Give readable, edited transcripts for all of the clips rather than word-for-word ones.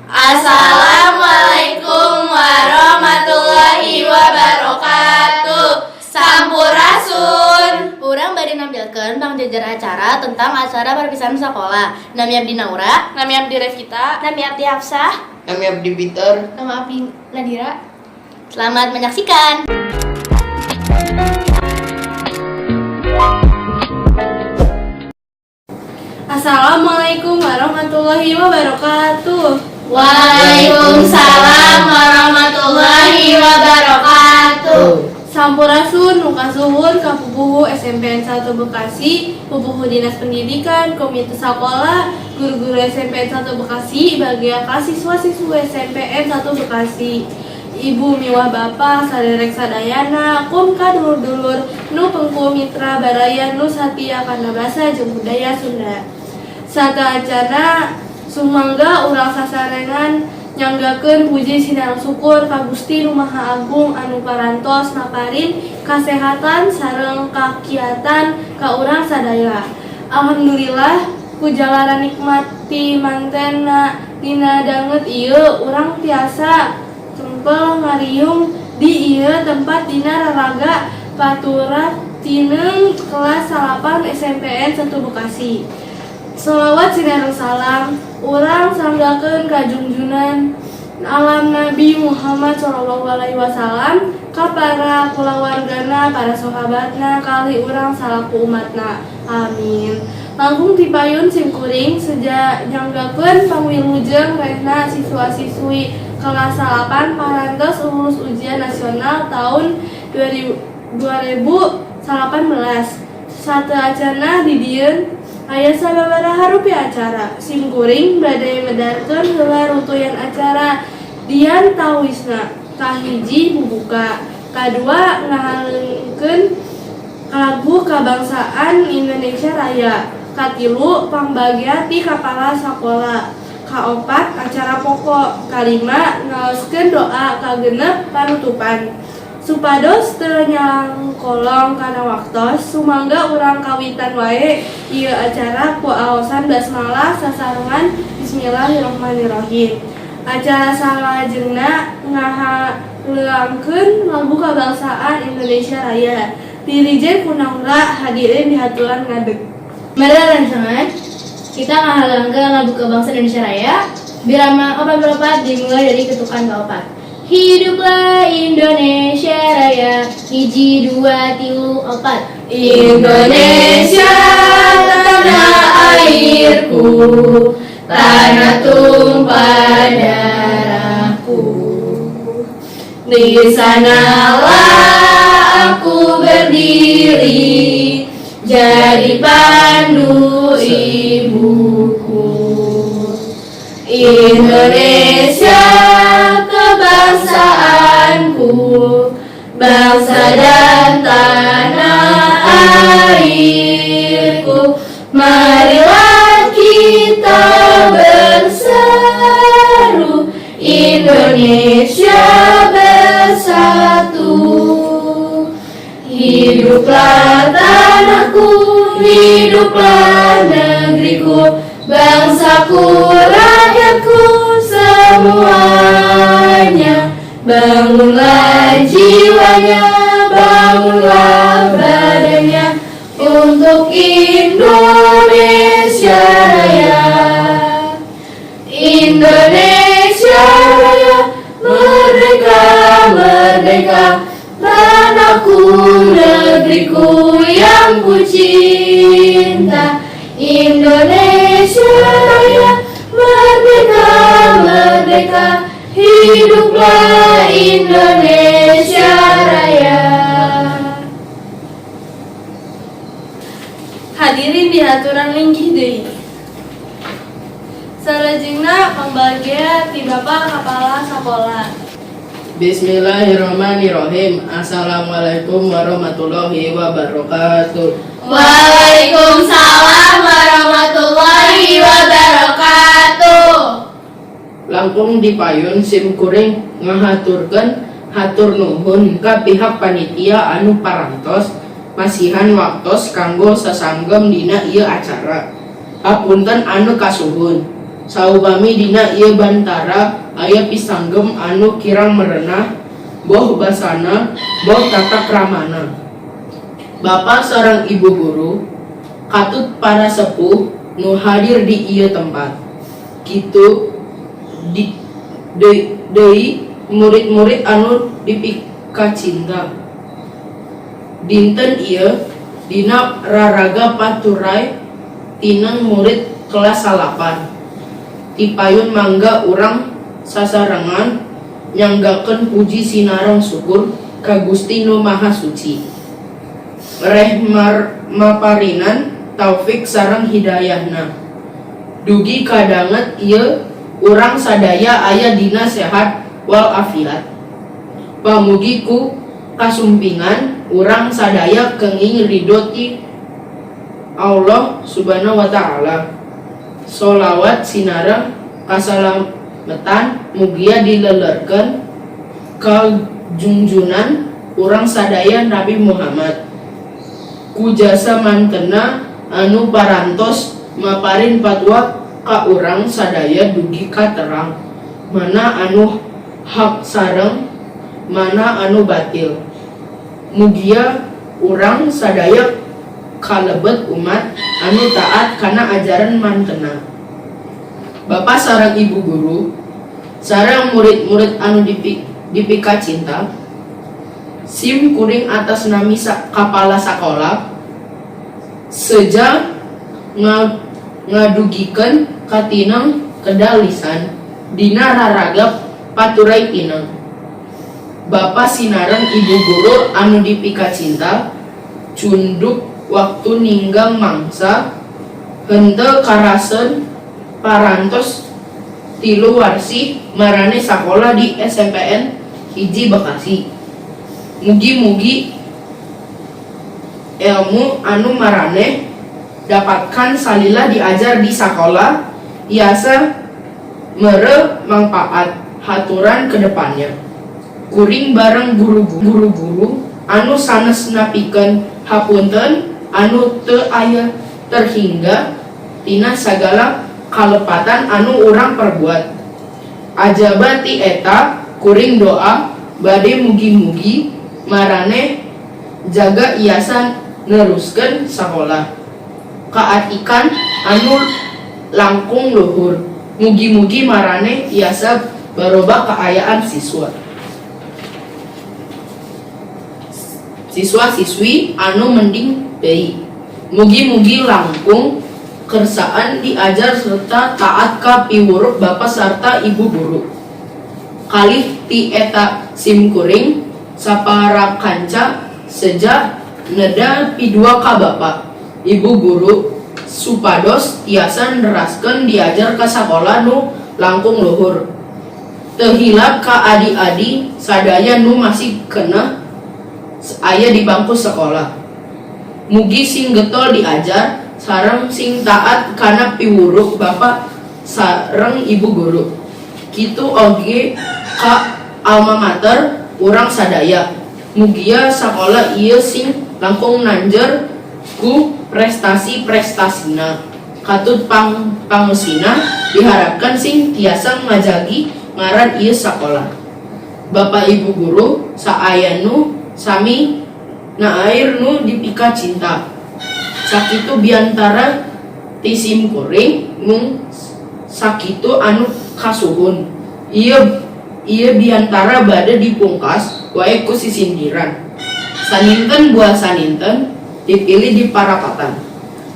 Assalamualaikum warahmatullahi wabarakatuh. Sampurasun. Urang bade nampilkeun pangjajar acara tentang acara perpisahan sekolah. Nami abdi Naura. Nami abdi Revita. Nami abdi Hafsah. Nami abdi Peter. Nama abdi Nadira. Selamat menyaksikan. Assalamualaikum warahmatullahi wabarakatuh. Waalaikumsalam warahmatullahi wabarakatuh. Sampurasun, muka suhun ka pupuhu SMPN 1 Bekasi, pupuhu Dinas Pendidikan, Komite Sekolah, guru-guru SMPN 1 Bekasi, bagia ka siswa-siswi SMPN 1 Bekasi. Ibu miwah Bapak saderek sadayana, kum ka dulur-dulur nu pengku mitra baraya nu satia kana basa jeung budaya Sunda. Sateuacanna, sumangga urang sasarengan nyanggakeun puji sinareng syukur ka Gusti Nu Maha Agung anu parantos maparin kasehatan sareng kakiatan ka urang sadaya. Alhamdulillah, ku jalaran nikmat ti mantenna dina danget ieu urang tiasa kempel ngariung di ieu tempat dina raraga paturatineng kelas 9 SMPN 1 Bekasi. Salawat sinareng salam urang sanggakeun ka junjunan alam Nabi Muhammad Shallallahu Alaihi Wasallam, ka para kulawargana, para sahabatna, kalih urang salaku umatna. Amin. Langkung tipayun, simkuring seja nyanggakeun pangwilujeng rehna siswa-siswi kelas 8 parantos lulus ujian nasional tahun 2018. Sateuacanna di dieu aya sababaraha rupi acara. Simkuring bade medarkeun heula runtuyan acara diantawisna. Kahiji, bubuka. Kadua, ngahalengkeun lagu kebangsaan Indonesia Raya. Katilu, pangbagia ti kapala sakola. Kaopat, acara pokok. Kalima, ngaoskeun doa. Kagenep, panutupan. Supados teu nyalangkolong kana waktos, sumangga urang kawitan wae ieu acara ku aosan basmalah sasarengan bismillahirrahmanirrahim. Acara salajengna ngahaleuangkeun lagu kebangsaan Indonesia Raya. Dirijen ku Naura, hadirin dihaturan ngadeg. Mari rerencangan kita ngahaleuangkeun lagu kebangsaan Indonesia Raya. Birama 44 dimulai dari ketukan keopat. Hiduplah Indonesia Raya. Hiji, dua, tilu, opat. Indonesia tanah airku, tanah tumpah darahku. Di sanalah aku berdiri, jadi pandu ibuku. Indonesia kebangsaanku, bangsa dan tanah airku. Marilah kita berseru, Indonesia bersatu. Hiduplah tanahku, hiduplah negeriku, bangsaku, rakyatku semuanya. Bangunlah jiwanya, bangunlah badannya untuk Indonesia Raya. Indonesia Raya, merdeka, merdeka, tanahku, negeriku yang ku cinta. Indonesia Raya, merdeka, merdeka, hiduplah Indonesia Raya. Hadirin dihaturan linggih deui. Salajengna pangbagia ti Bapak Kepala Sakola. Bismillahirrahmanirrahim. Assalamualaikum warahmatullahi wabarakatuh. Waalaikumsalam warahmatullahi wabarakatuh. Langkung dipayun, simkuring ngahaturkeun hatur nuhun ka pihak panitia anu parantos masihan waktos kanggo sasanggem dina ieu acara. Hapunten anu kasuhun. Saupami dina ieu bantara aya pisanggem anu kirang merenah, boh basana, boh tata kramana. Bapak sareng ibu guru, katut para sepuh nu hadir di ieu tempat. Kitu di deui murid-murid anu dipikacinta. Dinten ieu dina raraga paturay tineng murid kelas 9. Tipayun mangga urang sasarengan nyanggakeun puji sinareng syukur ka Gusti Nu Maha Suci. Reh maparinan taufik sareng hidayahna. Dugi ka danget ieu urang sadaya aya dina sehat wal afiat. Pamugi ku kasumpingan urang sadaya kenging ridho ti Allah Subhanahu wa Ta'ala. Solawat sinareng kasalametan mugia dilelerkeun ka junjunan urang sadaya, Nabi Muhammad, ku jasa mantena anu parantos maparin fatwa ka urang sadaya dugi ka terang mana anu hak sareng mana anu batil. Mugia urang sadaya kalebet umat anu taat kana ajaran mantena. Bapak sareng ibu guru sareng murid-murid anu dipika cinta, sim kuring atas nami kapala sakola seja ngadugikeun katineng kedal lisan dina raraga paturay tineng. Bapak sinareng ibu guru anu dipika cinta, cunduk waktu ninggang mangsa, henteu karasen parantos 3 warsi maraneh sakola di SMPN 1 Bekasi. Mugi-mugi ilmu anu maraneh dapatkan salila diajar di sakola tiasa mere manfaat haturan kedepannya. Kuring bareng guru-guru anu sanes napikeun hapunten anu teu aya terhingga tina sagala kalepatan anu urang perbuat. Ajaba ti eta kuring doa bade mugi-mugi maraneh jaga iasa neruskeun sakola kaatikan anu langkung luhur. Mugi-mugi maraneh tiasa barobah kaayaan siswa-siswi anu mending deui. Mugi-mugi langkung kersaan diajar serta taat ka piwuruk bapak serta ibu guru. Kalih ti eta simkuring saparakanca seja neda pidua ka bapak ibu guru supados tiasa neraskeun diajar ka sakola nu langkung luhur. Teu hilap ka adi-adi sadaya nu masih keneh aya di bangku sekolah. Mugi sing getol diajar sareng sing taat kana piwuruk bapak sareng ibu guru. Kitu oge ka alma mater urang sadaya. Mugia sakola ieu sing langkung nanjer ku prestasi-prestasina. Katut pangeusina diharapkan sing tiasa ngajagi ngaran ieu sakola. Bapak Ibu guru saaya nu sami naair nu dipika cinta, sakitu biantara ti sim kuring, mung sakitu anu kasuhun. Ieu biantara bade dipungkas wae ku sisindiran saninten buah saninten dipilih di parapatan.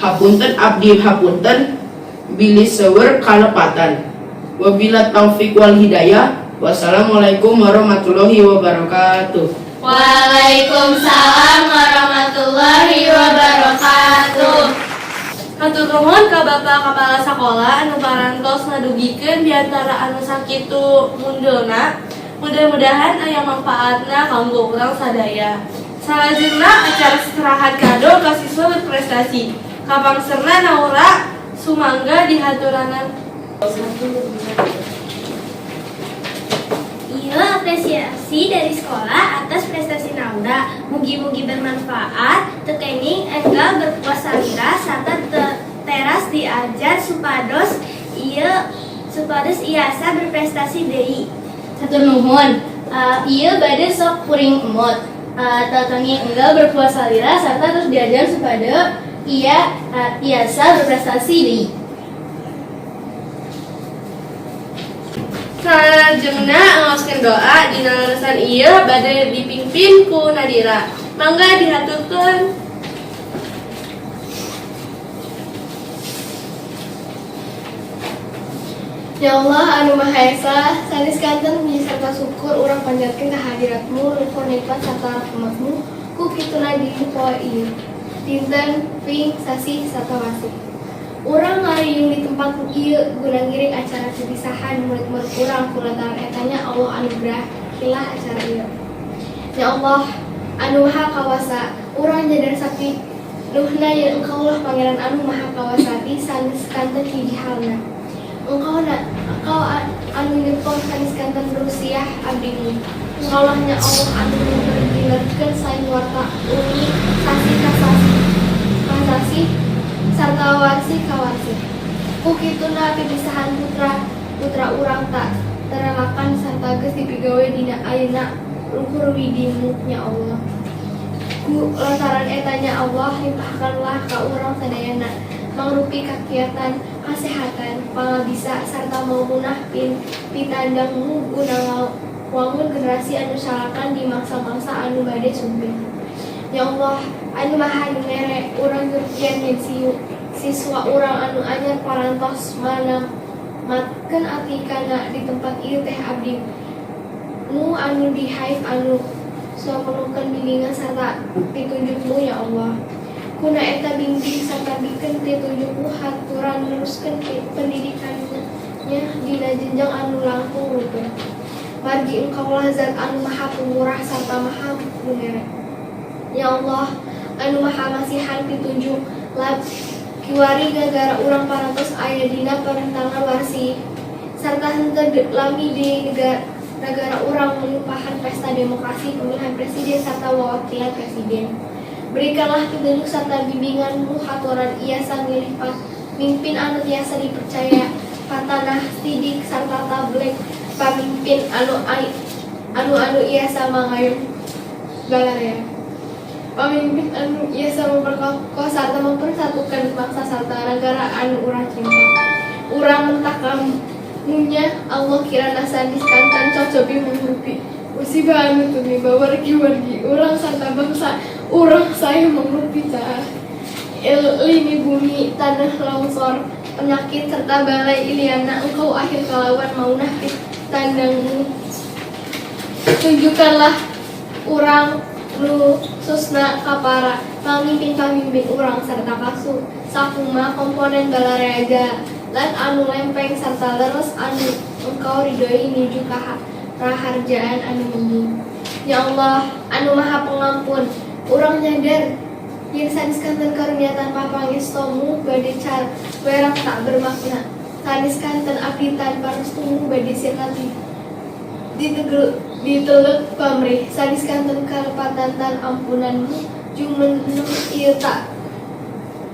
Hapunten abdi hapunten bilih seueur kalepatan. Wabila taufik wal hidayah, wassalamualaikum warahmatullahi wabarakatuh. Waalaikumsalam warahmatullahi wabarakatuh. Hatur nuhun ka Bapak Kepala Sekolah anu parantos ngadugikeun biantara anu sakitu mundelna. Mudah-mudahan aya manfaatna kanggo urang sadaya. Salajengna acara serahan kado ka siswa berprestasi. Kapangserna Naura, sumangga dihaturanan. Iya, apresiasi dari sekolah atas prestasi Naura. Mugi-mugi bermanfaat, teu kenging enggal berpuas salira, serta teras diajar supados ieu. Supados iasa berprestasi deui. Hatur nuhun. Ieu bade sok kuring emut. Teu kenging enggal berpuasa lila serta terus diajar supaya ia iasa berprestasi deui. Salajengna ngaoskeun doa dina leresan ieu bade dipimpin ku Nadira. Mangga dihaturkeun. Ya Allah anu Maha Esa, sanes kanten puji serta syukur urang panjatkeun ka hadiratmu luhur nikmat sarta rahmatmu ku kituna di poe ieu. Dinten ping sasih sarta wasih. Urang ngariung di tempat ieu guna ngiring acara pipisahan murid-murid urang kulantaran etanya Allah anugrahilah acara ieu. Ya Allah anu Maha Kawasa, urang nyadar sapinuhna yen Engkau lah Pangeran anu Maha Kawasa ti sanes kanten hiji halna. Engkau na, engkau anu nyepeng sanes kanten rusiah abdimu. Engkau lah nya Allah anu mempergilerkeun saing warta umi sasih ka sasih ka sasih sarta warsi ka warsi. Ku kituna pipisahan putra putra urang tak terelakkan sarta geus dipigawe dina ayeuna luhur widimu nya Allah. Ku lantaran etanya Allah limpahkanlah ka urang sadayana mangrupi kakiatan, kasehatan, pangabisa sarta maumunah pin pitandangmu guna wangun generasi anu salakan di mangsa-mangsa anu bade sumping. Ya Allah, anu Maha Mere urang yen siswa urang anu anyar parantos manamatkeun atikana di tempat ieu teh abdi mu anu dihaif anu somenukeun bimbingan sarta pitunjukmu ya Allah. Kuna eta bimbing sarta bikeun pitunjukmu haturan neruskeun pendidikannya dina jenjang anu langkung luhur. Margi Engkaulah zat anu Maha Pemurah sarta Maha Mumere. Ya Allah, anu Maha Masihan pitunjuk lab kiwari nagara urang parantos aya dina perintangan warsi sarta henteu lami di negara urang menupahan pesta demokrasi pemilihan presiden serta wawakilan presiden. Berikanlah petunjuk serta bimbinganmu haturan iasa milih pamimpin anu tiasa dipercaya patanah sidik serta tablek pamimpin anu anu anu iasa mangayung balarea. Pamimpin anu iasa memperkokoh serta mempersatukan bangsa serta negara anu urang cinta. Urang mentah kamunya Allah kirana sanes kanten cocobi mangrupi musibah anu tumiba wargi-wargi urang serta bangsa urang saya mangrupi caah lini bumi tanah longsor penyakit serta balai iliana engkau akhir kalawan maunah tandangmu. Tunjukkanlah urang khususna kapara pamimpin-pamimpin urang serta kasu sakuma komponen balarea jalan anu lempeng serta leres anu engkau ridhoi nuju ka raharjaan anu mending. Ya Allah anu Maha Pengampun, urang nyadar yen sanes kanten karunia tanpa pangestomu bade car werang tak bermakna. Sanes kanten abdi tanpa restumu bade sirna ditegel ditelek pamrih. Sanes kanten kalepatan tan ampunanmu jumeneng ieu tak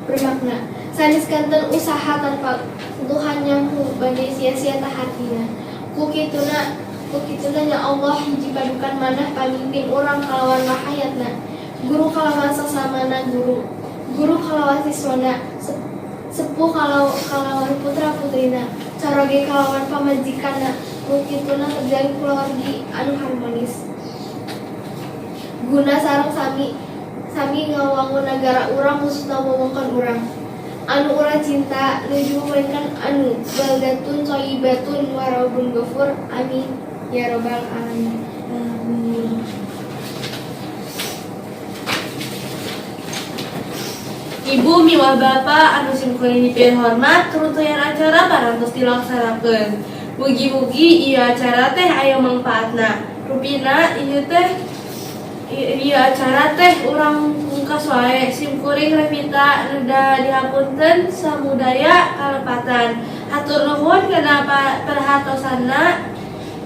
bermakna. Sanes kanten usaha tanpa sentuhan nyamu bade sia-sia tahartina. Ku kituna nya Allah hiji padukan manah pamimpin urang kalawan rahayatna. Guru kalawan sasamana guru, guru kalawan siswana, sepuh kalawan putra putrina, caroge kalawan pamajikanna. Ku kituna terjalin kulawargi anu harmonis. Guna sareng sami sami ngawangun nagara urang khususna wewengkon urang anu urang cinta nuju pemerintahan anu baldatun thayyibatun wa rabbun ghafur. Amin ya robbal alamin. Amin. Ibu miwah Bapak anu simkuring dipihormat, rungtungtuyan acara parantos dilaksanakeun. Mugi-mugi ieu acara teh aya mangpaatna. Rupina ieu teh ieu acara teh urang pungkas wae. Simkuring Revita reda dihapunten samudaya kalepatan. Hatur nuhun kana perhatosanna.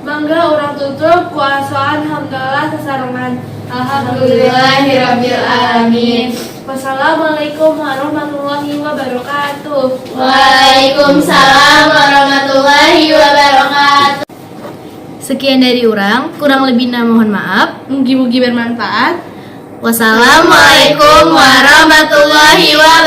Mangga urang tutup ku asoan hamdalah sasarengan. Alhamdulillahirabbil alamin. Wassalamualaikum warahmatullahi wabarakatuh. Waalaikumsalam warahmatullahi wabarakatuh. Sekian dari urang, kurang lebihnya mohon maaf. Mugi-mugi bermanfaat. Wassalamualaikum warahmatullahi wabarakatuh.